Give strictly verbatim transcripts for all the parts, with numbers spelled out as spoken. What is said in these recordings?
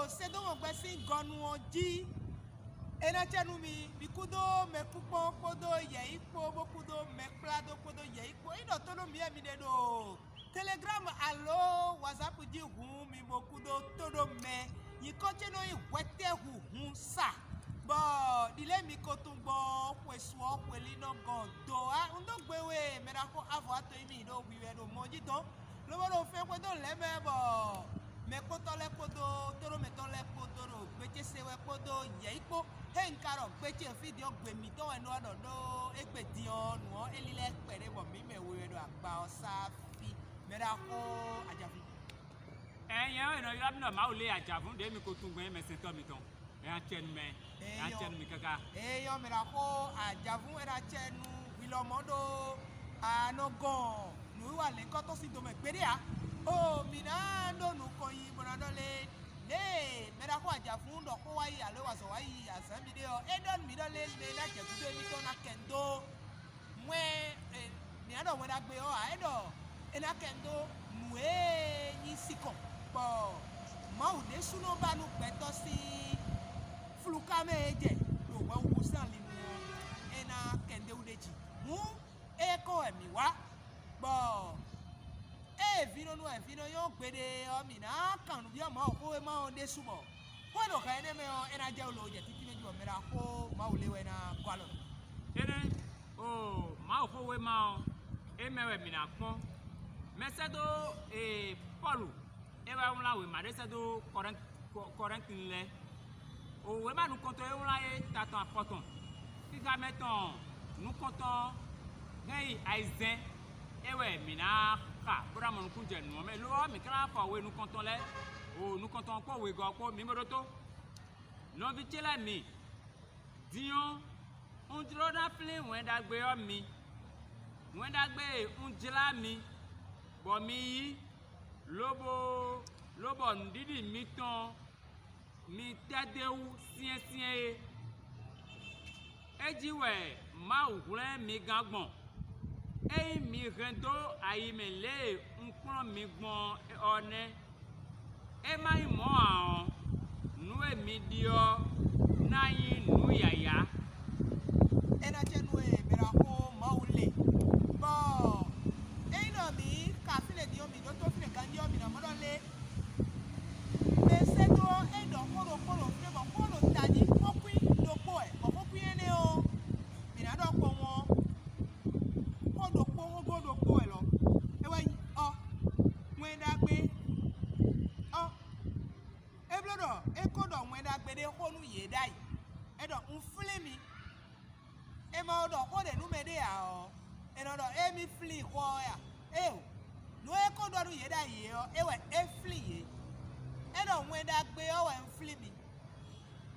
Sedómɔ gbɛ sín gɔnu ɔ́ jí. É ná cɛ nú mi, mi kúdó mɛkúkpɔ́n kpódó yɛ̌yi kpó, bó kúdó mɛkpládó kpódó yɛ̌yi kpó. É ɖɔ tó nú mi wɛ mi ɖe ɖo Telegram alo WhatsApp jí hǔn, mi bo kúdó tó ɖó mɛ. Nyǐkɔ ce nɔ nyí hwɛtɛ́ hu hun sa, bɔ ɖilé mi ko tún gbɔn xwesú ɔ́ xwelínɔ gɔn dǒ wá. Un dó gbe we, mɛ ɖaxó Avɔ Atɔn nyí mi ɖo hwiwɛ ɖo mɔ jí dɔn. Lobo ɖo fɛn xwedó lɛ̌ mɛ bɔ mɛkpɔ́tɔ́ lɛ́ɛ kpódó tóɖómɛtɔ́ lɛ́ɛ kpódó ɖo gbécé se wɛ kpódó yɛ̌yi kpó. Hé un ka ɖɔ gbécé fí din ɔ́, gbe mǐtɔn wɛ nɔ ɖɔ ɖó égbé din ɔ́, nǔ ɔ́, é lílɛ́ kpɛɖé bɔ mǐ mɛ we wɛ ɖo agba ɔ́ sá fí. Mɛ ɖaxó Ajafí. Ɛɛ, nyɛ ɔ́, è nɔ ylɔ́ mì ɖɔ Mawu lé ajǎvún ɖě mi ko tunwun gbɛn mɛsɛntɔ́ mitɔn. Ɛ acɛ nú mɛ. Ɛ acɛ nú mi káká. Eyɔ mɛ ɖaxó ajavún wɛ ɖo acɛ nú hwi lɔmɔ̌ ɖó anɔgɔn nǔwiwa lěkɔ́tɔ́ sín domɛ gbeɖé ǎ. O mǐ ná ɖó nukɔn yi bó ná ɖɔ lé lě e mɛ ɖaxó ajavún ɖɔ xó wá yi alo wazɔ̌ wá yi azǎn miɖée ɔ́, é ɖɔ nú mǐ ɖɔ lé lě ná jɛ gǔdo émítɔn ná kɛ dó. Wɛn e mǐ ná ɖɔ Wɛn Ɖagbe ɔ́ ǎ, é ɖɔ é ná kɛ dó nǔ e nyí sinkɔn, bɔ Mawu ɖésúnɔ ba nú gbɛtɔ́ sín fluká mɛ e jɛ ɖo hwɛhuhu sín ali nu ɔ́, é ná kɛ dó ɖ'é jí. Hǔn é kɔn wɛ mǐ wá, bɔ ée vǐnɔnu wɛ vǐ nɔ nyɔ́ gbeɖe ɔ́, mǐ ná kan nǔ byɔ́ Mawuxówéma ɔ́ ɖésú bɔ xó e ɖo hɛ̌ énɛ́ mɛ ɔ́, é ná jɛ wú lǒ jɛ títí mɛ jí bɔ mɛ ɖaxó Mawu lé wɛ ná gɔ́ alɔ n'i. Énɛ́, o Mawuxówéma ɔ́, é mɛ wɛ mǐ ná kpɔ́n. Mɛsɛ́dó e Pɔ́lu é wɛ wlán wěma ɖé sɛ́ dó Kɔrɛ́nti lɛ́ɛ. O wěma nukɔntɔn e wlán é ta tɔn afɔ tɔn, xixa mɛ tɔn nukɔntɔn hɛn yi ayizɛ́n é wɛ mǐ ná xa bó ná mɔ nukúnnú jɛ nǔ ɔ́ mɛ. Lo ɔ́, mǐ ka ná fɔ we nukɔntɔn lɛ́ɛ, o nukɔntɔn kpó wegɔ́ kpó mi bo ɖótó. Nɔví ce lɛ́ɛ mi, din ɔ́, un jló ná flín Wɛn Ɖagbe ɔ́ mi. Wɛn Ɖagbe e un jlá mi, bɔ mi yí, lobo lobɔ nǔɖiɖi mitɔn mi tɛ́ d'é wú syɛ́nsyɛ́n é. É jí wɛ Mawu hwlɛ́n mi gán gbɔn. Ényí mi hɛn dó ayi mɛ lě e un kplɔ́n mi gbɔn ɔ́ nɛ́. É má nyí mɔ̌ ǎ ɔ́, nǔ e mi ɖi ɔ́ ná nyí nǔ yǎyá. É ná cɛ nú e mɛ ɖo axó Mawu le, bɔ ényí ɖɔ mǐ ka fínɛ́ din ɔ́, mǐ ɖótó fínɛ́ ganjí ɔ́, mǐ ná mɔ ɖɔ lé? Mɛsɛ́dó ɔ́, é ɖɔ xó ɖokpó ɖo fínɛ́, bɔ xó ɖo tají, xókwín ɖokpó wɛ, bɔ xókwín énɛ́ ɔ́, mǐ ná ɖɔ kpowun ɔ́, xó ɖokpó xógó ɖokpó wɛ lɔ. É wɛ nyí ɔ́, Wɛn Ɖagbe ɔ́. É bló ɖɔ é ko ɖɔ Wɛn Ɖagbe ɖé xó nú yě ɖ'ayǐ. É ɖɔ un flín mi. È ma ko ɖɔ xó ɖě nú mɛɖé ǎ ɔ́, è nɔ ɖɔ émí flín xó ɔ́ wɛ a? Éeǒ! Nǔ e é ko ɖɔ nú yě ɖ'ayǐ é ɔ́, é wɛ é flín yě. É ɖɔ Wɛn Ɖagbe ɔ́ wɛ un flín mi.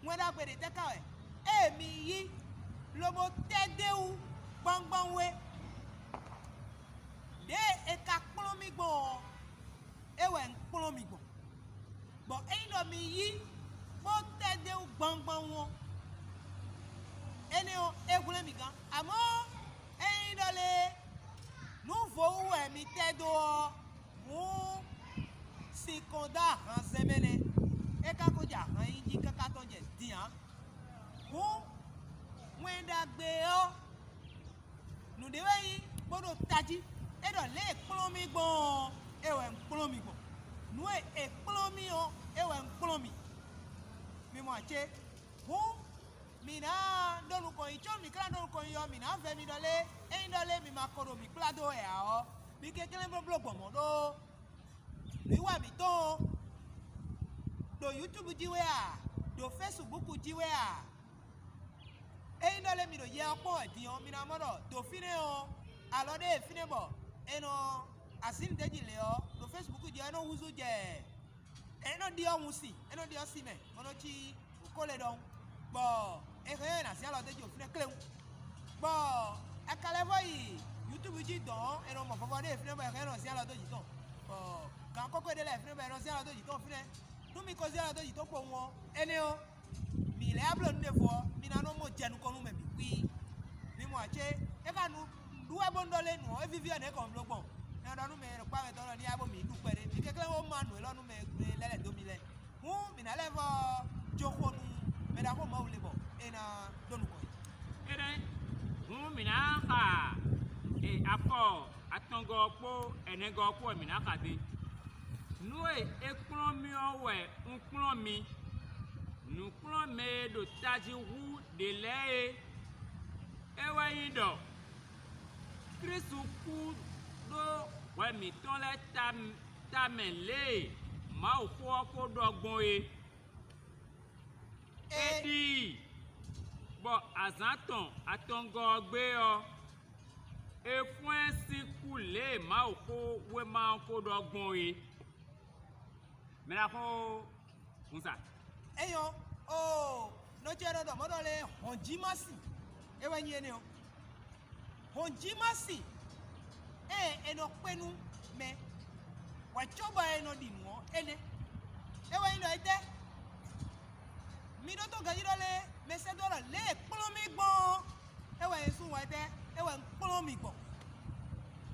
Wɛn Ɖagbe ɖě tɛ́ ka wɛ? Ée mi yí, lobo tɛ́ d'é wú gbɔngbɔn wú é. Ɖěe è ka kplɔ́n mì gbɔn ɔ́, é wɛ un kplɔ́n mi gbɔn. Bɔ ényí ɖɔ mi yí bó tɛ́ d'é wú gbɔngbɔn wú ɔ́, énɛ́ ɔ́, é hwlɛ́n mì gán. Amɔ̌, ényí ɖɔ lé nǔ vo wú wɛ mi tɛ́ dó ɔ́, hǔn sinkɔn dó ahan zɛn mɛ nɛ́. É ka ko jɛ ahan nyi jí káká tɔn jɛ din ǎ. Hǔn Wɛn Ɖagbe ɔ́, nǔɖé wɛ nyí bó ɖo tají. É ɖɔ lě e è kplɔ́n mì gbɔn ɔ́, é wɛ un kplɔ́n mi gbɔn. Nǔ e è kplɔ́n mì ɔ́, é wɛ un kplɔ́n mi. Mi mɔ ǎ cé? Hǔn mǐ ná ɖó nukɔn yi, có mǐ ka ná ɖó nukɔn yi ɔ́, mǐ ná vɛ mi ɖɔ lé? Ényí ɖɔ lé mi ma ko ɖo mǐ kplá dó wɛ ǎ ɔ́, mi kɛnklɛ́n blóbló gbɔn mɔ̌ ɖó nǔwiwa mǐtɔn ɔ́, ɖo YouTube jí wɛ a, ɖo Facebook jí wɛ a, ényí ɖɔ lé mi ɖo yɛ ɔ́ kpɔ́n wɛ din ɔ́, mi ná mɔ ɖɔ ɖo fínɛ́ ɔ́, alɔ ɖé e fínɛ́ bɔ è nɔ azǐn ɖěji lě ɔ́, ɖo Facebook jí ɔ́, é nɔ húzú jɛ, é nɔ ɖyɔ́ wun sin, é nɔ ɖyɔ́ sin mɛ, bó nɔ cí kó le ɖɔhun, bɔ è hɛn ɛ nɔ azǐn alɔ d'é jí ɖo fínɛ́ kléwún. Bɔ è ka lɛ́ vɔ yi YouTube jí dɔ̌n ɔ́, è nɔ mɔ vɔvɔ ɖé e fínɛ́ bɔ è hɛn ɛ nɔ azǐn alɔ dó jǐ tɔn, bɔ gǎn kɔ́kɔ́ ɖé lɛ́ɛ fínɛ́ bɔ è nɔ azǐn alɔ dó jǐ tɔn fínɛ́. Nú mi ko zé alɔ dó jǐ tɔn kpowun ɔ́, énɛ́ ɔ́, mǐ lɛ́ bló nǔɖé vo ɔ́, mi ná nɔ mɔ jɛ nukɔn nú mɛ bǐ xwíí. Mi mɔ ǎ cé? É ka nu ɖu wɛ bónú ɖɔ lé nǔ ɔ́, é víví ɔ́ nɛ̌ kɔ un bló gbɔn? Mi nɔ ɖɔ nú mɛ e ɖo kpá wɛ dɔ́ ɖɔ ní yá bó mǐ ɖu kpɛɖé. Mi kɛnklɛ́n ó má nǔ élɔ́ nú mɛ e lɛ́ lɛ̌ dó mi lɛ́ɛ. Hǔn mǐ ná lɛ́ vɔ Ɛnɛgɔ́ ɔ́ kú wɛ mǐ ná xa din. Nǔ e é kplɔ́n mì ɔ́ wɛ un kplɔ́n mi. Nǔkplɔ́nmɛ e ɖo tají hú ɖě lɛ́ɛ é, é wɛ nyí ɖɔ Klísu kú ɖó hwɛ mǐtɔn lɛ́ɛ tamɛ lě e Mawuxó ɔ́ ko ɖɔ gbɔn é. É ɖi i, bɔ azǎn tɔn atɔngɔ́ ɔ́ gbe ɔ́, è fɔ́n ɛ sín kú lě e Mawuxówéma ɔ́ ko ɖɔ gbɔn é. Mɛ ná xo hun sa. Enyɔ, oo, nɔ ce nɔ ɖɔ mɔ̌ ɖɔ lé hɔn jí má sin. É wɛ nyí énɛ́ ɔ́. Hɔn jí má sin. Ée è nɔ kpé nú mɛ wɛ cóbɔ è nɔ ɖi nǔ ɔ́ énɛ́. É wɛ nyí ɖɔ étɛ́? Mi ɖótó ganjí ɖɔ lé mɛ sɛ́ dó ɖɔ lě e kplɔ́n mì gbɔn ɔ́, é wɛ nyɛ sú wɛ étɛ́? É wɛ un kplɔ́n mì gbɔn.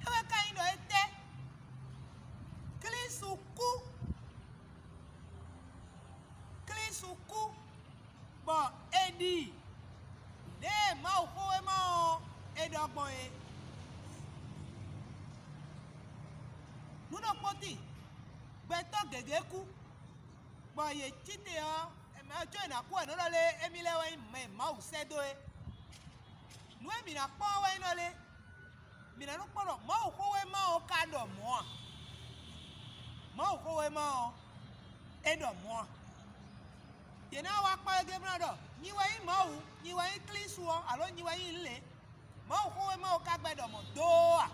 É wɛ ka nyí ɖɔ étɛ́? Klísu kú. Klísu kú, bɔ è ɖi i lě e Mawuxówéma ɔ́ è ɖɔ gbɔn é. Nǔ ɖokpó tíin, gbɛtɔ́ gěgé kú, bɔ yě cí te ɔ́, è mɛ ɔ́ có è nǎ kú wɛ nǔ ɖɔ lé émí lɛ́ɛ wɛ nyí mɛ e Mawu sɛ́ dó é. Nǔ e mǐ ná kpɔ́n ɔ́ wɛ nyí ɖɔ lé? Mǐ ná nɔ kpɔ́n ɖɔ Mawuxówéma ɔ́ ka ɖɔ mɔ̌ a? Mawuxówéma ɔ́, é ɖɔ mɔ̌ a? Yě ná wá kpɔ́n égbé bó ná ɖɔ: "Nyi wɛ nyí Mawu, nyi wɛ nyí Klísu ɔ́, alǒ nyi wɛ nyí nǔ lě." Mawuxówéma ɔ́ ka gbɛ́ ɖɔ mɔ̌ dó a?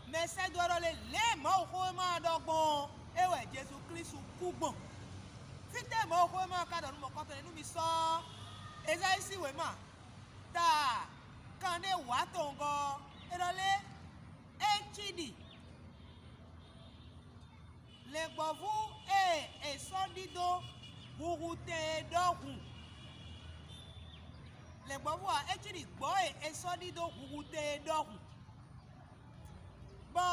Mɛ sɛ́ dó ɔ́ ɖɔ lé lě e Mawuxówéma ɔ́ ɖɔ gbɔn ɔ́, é wɛ Jezu Klísu kú gbɔn. Fítɛ́ Mawuxówéma ɔ́ ka ɖɔ nú mɔ̌kɔntɔn lɛ́ɛ nú mi sɔ́ Ezayíi sín wěma ta kanɖé wǒ atɔngɔ́ ɔ́? È ɖɔ lé: "É cí ɖi lɛ̌ngbɔ́vú e è sɔ́ ɖidó huhutɛn é ɖɔhun." Lɛ̌ngbɔ́vú ǎ, é cí ɖi gbɔ̌ e è sɔ́ ɖidó huhutɛn é ɖɔhun. Bɔ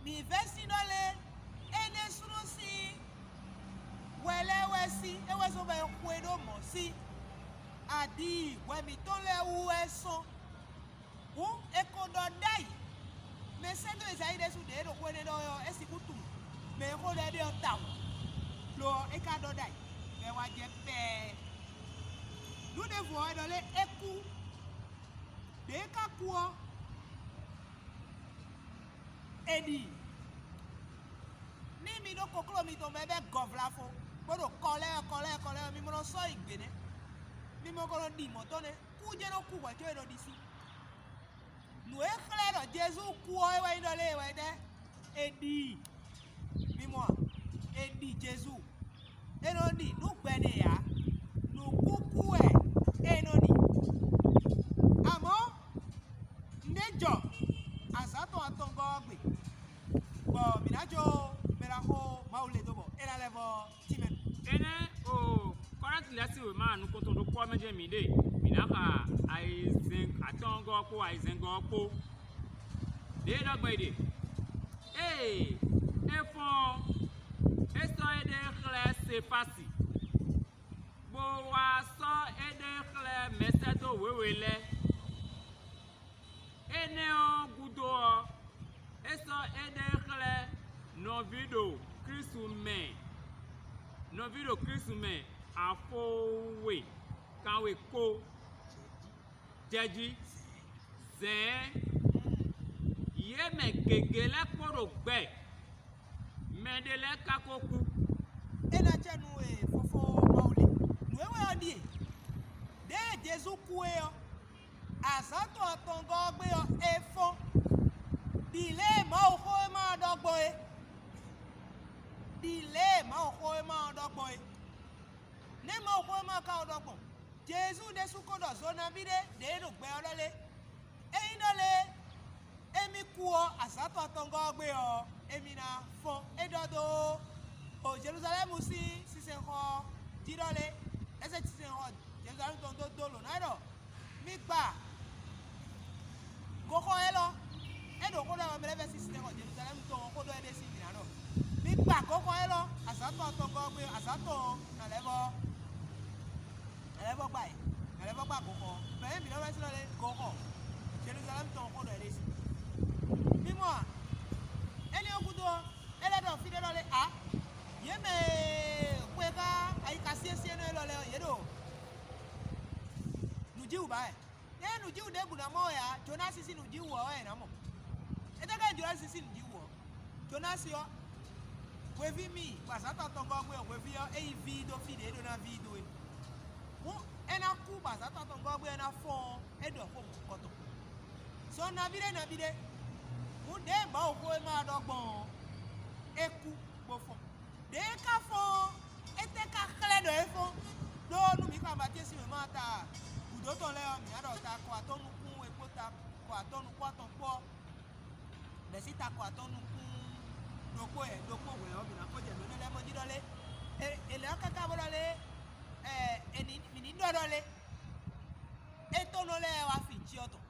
mǐ vɛ́ sín ɖɔ lé, énɛ́ súnnu sín hwɛ lɛ́ɛ wɛ sí é wɛ zɔ́n bɔ è xwe ɖó mɔ̌ sí. Adi hwɛ mǐtɔn lɛ́ɛ wú wɛ sɔ́n. Hǔn è ko ɖɔ ɖ'ayǐ. Mɛ sɛ́dó Ezayíi ɖésú ɖě e ɖo xó énɛ́ ɖɔ wɛ ɔ́, é sixú tunwun mɛ e xó ɖɔ é ɖe ɔ́ tawun. Lo ɔ́, é ka ɖɔ ɖ'ayǐ, bɔ é wá jɛ pɛɛ. Nǔ ɖěvo ɔ́, è ɖɔ lé é kú. Ɖě é ka kú ɔ́, è ɖi n'i mi ɖó kokló mitɔn mɛ bɛ́ gɔvlafo, bó ɖo kɔ lɛ́ɛ kɔ lɛ́ɛ kɔ lɛ́ɛ, mi mɔ nɔ sɔ́ yi gbě nɛ́. Mi mɔ ko nɔ ɖi mɔ̌ tɔn nɛ́. Kú jɛ́n nɔ kú hwɛ̌ có e nɔ ɖi sí. Nǔ e xlɛ́ ɖɔ Jezu kú ɔ́, é wɛ nyí ɖɔ lé wɛ tɛ́? È ɖi i. Mi mɔ a? È ɖi Jezu. È nɔ ɖi nǔ gbɛɖe ǎ. Nǔkúkú wɛ è nɔ ɖi. Amɔ̌, nǔɖé jɔ azǎn tɔn atɔngɔ́ ɔ́ gbe, bɔ mǐ ná jó mɛ ná xó Mawu le dó bɔ é ná lɛ́ vɔ́ tínmɛ. Énɛ́ o Kɔ́lɛ́nti lɛ́ɛ sín wěma nukɔntɔn ɖokpó ɔ́ mɛ jɛ́n mǐ ɖe, mǐ ná xa ayizɛ́n atɔ́ɔ́ngɔ́ ɔ́ kpó ayizɛ́ngɔ́ ɔ́ kpó. Ɖě e ɖɔ gbɔn è ɖe: "Ée é fɔ́n ɔ́, é sɔ́ éɖée xlɛ́ Sefási, bó wá sɔ́ éɖée xlɛ́ mɛsɛ́dó wěwe lɛ́ɛ." Énɛ́ ɔ́ gúdo ɔ́, é sɔ́ éɖée xlɛ́ nɔví ɖo Klísu mɛ, nɔví ɖo Klísu mɛ afo we kanwe kpó, jɛjí, zɛ̌ɛ́n, yě mɛ gěgé lɛ́ɛ kpó ɖo gbɛ. Mɛ ɖé lɛ́ɛ ka ko kú. É ná acɛ nú we fofó Mawu lě. Nǔ e wɛ ɔ́ ɖíe: ɖěe Jezu kú é ɔ́, azǎn tɔn atɔngɔ́ ɔ́ gbe ɔ́, é fɔ́n, ɖi lě e Mawuxówéma ɔ́ ɖɔ gbɔn é. Ɖi lě e Mawuxówéma ɔ́ ɖɔ gbɔn é. Nɛ̌ Mawuxówéma ɔ́ ka ko ɖɔ gbɔn? Jezu ɖésú ko ɖɔ zo nabí ɖé ɖě e ɖo gbɛ ɔ́ ɖɔ lé. Ényí ɖɔ lé émí kú ɔ́, azǎn tɔn atɔngɔ́ ɔ́ gbe ɔ́, émí ná fɔ́n. É ɖɔ dó o Jeluzalɛ́mu sín sinsɛnxɔ ɔ́ jí ɖɔ lé. É zé sinsɛnxɔ Jeluzalɛ́mu tɔn dó dó lǒ ná ɖɔ: "Mi gba goxɔ élɔ́." É ɖo xó ɖɔ wɛ mɛ lɛ́ɛ vɛ́ sín sinsɛnxɔ Jeluzalɛ́mu tɔn ɔ́, xó ɖɔ é ɖésú mǐ ná ɖɔ: "Mi gba goxɔ élɔ́, azǎn tɔn atɔngɔ́ ɔ́ gbe azǎn tɔn ɔ́, nǎ lɛ́ vɔ́ nǎ lɛ́ vɔ́ gba yě, nǎ lɛ́ vɔ́ gba goxɔ ɔ́." Mɛ e mǐ nɔ wɛ slɔ́ lé goxɔ Jeluzalɛ́mu tɔn xó ɖɔ é ɖésú. Mi mɔ a? Énɛ́ ɔ́ gúdo ɔ́, é lɛ́ ɖɔ fí ɖé ɖɔ lé ǎ. Yě mɛ e xwe xá ayixa syɛ́nsyɛ́nnɔ élɔ́ lɛ́ɛ ɔ́, yě ɖo nǔjíwǔ ba wɛ. Ényí nǔjíwǔ ɖěbǔ ná mɔ wɛ ǎ, Jonási sín nǔjíwǔ ɔ́ wɛ è nǎ mɔ. Étɛ́ ká nyí Jonási sín nǔjíwǔ ɔ́? Jonási ɔ́, hweví mi, bɔ azǎn tɔn tɔn gɔ́ gbé ɔ́, hweví ɔ́, é yi víi dó fí ɖě é ɖó ná víi dó é. Hǔn é ná kú, bɔ azǎn tɔn tɔn gɔ́ gbé ɔ́ ná fɔ́n ɔ́, é ɖɔ xó mɔ̌hunkɔtɔn. Sɔ nabí ɖé nabí ɖé, hǔn ɖěe Mawuxówéma ɔ́ ɖɔ gbɔn ɔ́, é kú, bó fɔ́n. Ɖěe ka fɔ́n ɔ́, étɛ́ ka xlɛ́ ɖɔ é fɔ́n? Ɖó nú mǐ xɔ Matíe sín wěma ɔ́ ta gǔdo tɔn lɛ́ɛ ɔ́, mǐ ná ɖɔ ta kɔ atɔ́ nukún we kpó ta kɔ atɔ́ nukún atɔn kpó ɔ́, bɛ̌ sín ta kɔ atɔ́ nukún ɖokpó wɛ ɖokpó hwɛ̌ ɔ́, mǐ ná ko jɛ nǔ énɛ́ lɛ́ɛ mɔ jí ɖɔ lé? È lɛ̌ ɔ́ káká bó ɖɔ lé? Ɛ è ní mǐ ní ɖɔ ɖɔ lé? É tónɔ lɛ́ɛ wá fin cyɔ tɔn.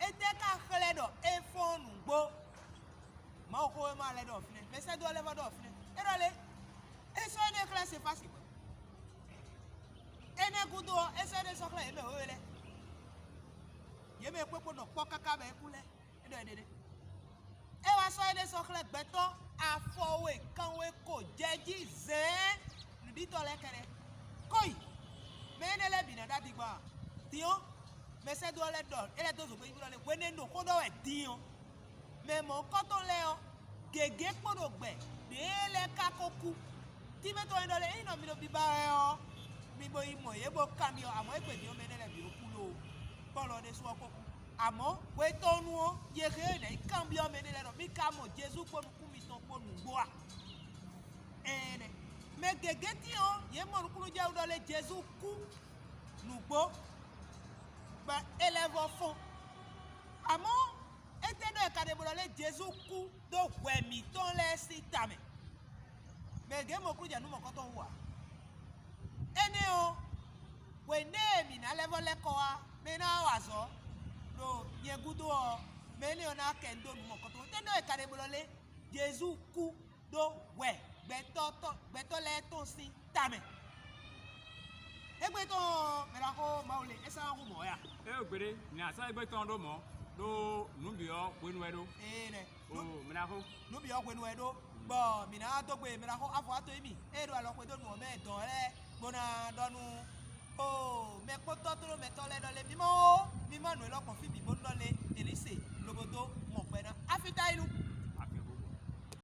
Étɛ́ ka xlɛ́ ɖɔ é fɔ́n nǔgbó? Mawuxówéma lɛ́ɛ ɖɔ fínɛ́, mɛsɛ́dó ɔ́ lɛ́ vɔ ɖɔ fínɛ́. É ɖɔ lé? É sɔ́ énɛ́ xlɛ́ Sefási hwɛ̌. Énɛ́ gúdo ɔ́, é sɔ́ énɛ́ sɔ́ xlɛ́ yě mɛ wěwe lɛ́ɛ. Yě mɛ e kpékpó nɔ kpɔ́ káká bɔ é kú lɛ́ɛ, é ɖɔ éɖée nɛ́. É wá sɔ́ énɛ́ sɔ́ xlɛ́ gbɛtɔ́ afɔ we kanwe ko jɛ jí zɛ̌ɛ́n nǔɖitɔ́ lɛ́ɛ kɛ́ɖɛ́. Kɔ́yi, mɛ énɛ́ lɛ́ɛ bǐ ná ɖo adigba a? Din ɔ́, mɛsɛ́dó ɔ́ lɛ́ ɖɔ é lɛ́ dó zǒgbé nyi ɖɔ lé hwenɛ́nu ɖo xó ɖɔ wɛ din ɔ́, mɛ mɔ̌hunkɔtɔn lɛ́ɛ ɔ́, gěgé kpo ɖo gbɛ ɖěe lɛ́ɛ ka ko kú. Tínmɛ tɔn e ɖɔ lé ényí nɔ mi ɖo biba wɛ ɔ́, mi bo yi mɔ yě bo kanbyɔ́, amɔ̌ égbé din ɔ́, mɛ énɛ́ lɛ́ɛ bǐ ɖo kú loo, Pɔ́lu ɔ́ ɖésú ɔ́ ko kú. Amɔ̌ hwetɔ́nu ɔ́, yě hɛn ɔ́, yě ná yi kanbyɔ́ mɛ énɛ́ lɛ́ɛ ɖɔ mí ka mɔ Jezu kpó nukún mitɔn kpó nǔgbó a? Ɛɛn nɛ́. Mɛ gěgé tíin ɔ́, yě mɔ nukúnnú jɛ wú ɖɔ lé Jezu kú nǔgbó, bɔ é lɛ́ vɔ fɔ́n. Amɔ̌, étɛ́ ɖɔ è ka ɖe bo ɖɔ lé Jezu kú dó hwɛ mǐtɔn lɛ́ɛ sín ta mɛ? Mɛ gěgé mɔ klújɛnú mɔ̌kɔtɔn wú ǎ. Énɛ́ ɔ́, hwěɖée mǐ ná lɛ́ vɔ lɛ́ kɔ wá, mɛ e ná wá wa azɔ̌ ɖo nyɛ gúdo ɔ́, mɛ énɛ́ ɔ́ ná kɛ nu dó nǔ mɔ̌kɔtɔn. Étɛ́ ɖɔ è ka ɖe bo ɖɔ lé Jezu kú ɖó hwɛ gbɛtɔ́ tɔn gbɛtɔ́ lɛ́ɛ tɔn sín ta mɛ? Égbé tɔn ɔ́, mɛ ɖaxó Mawu lě, é sɔ́ ná hu mɔ̌ wɛ a? É ɖo gbeɖé, mǐ ná sɔ́ égbé tɔn ɖó mɔ̌, ɖó nǔ bǐ ɔ́ hwenu wɛ ɖó. Ee nɛ. Oo, mɛ ɖaxó. Nǔ bǐ ɔ́ hwenu wɛ ɖó, bɔ mǐ ná dó gbe mɛ ɖaxó Afɔwáto émí, ée ɖo alɔ xwedó nǔ ɔ́ mɛ dɔ̌n lɛ́ɛ, bó ná ɖɔ nú oo mɛkpɔ́tɔ́ tlóló mɛtɔ́ lɛ́ɛ ɖɔ lé: "Mi má ó, mi má nǔ élɔ́ gbɔn fí bǐ bónú ɖɔ lé Elise lobo dó mɔ gbɛ ná Afítáyínu."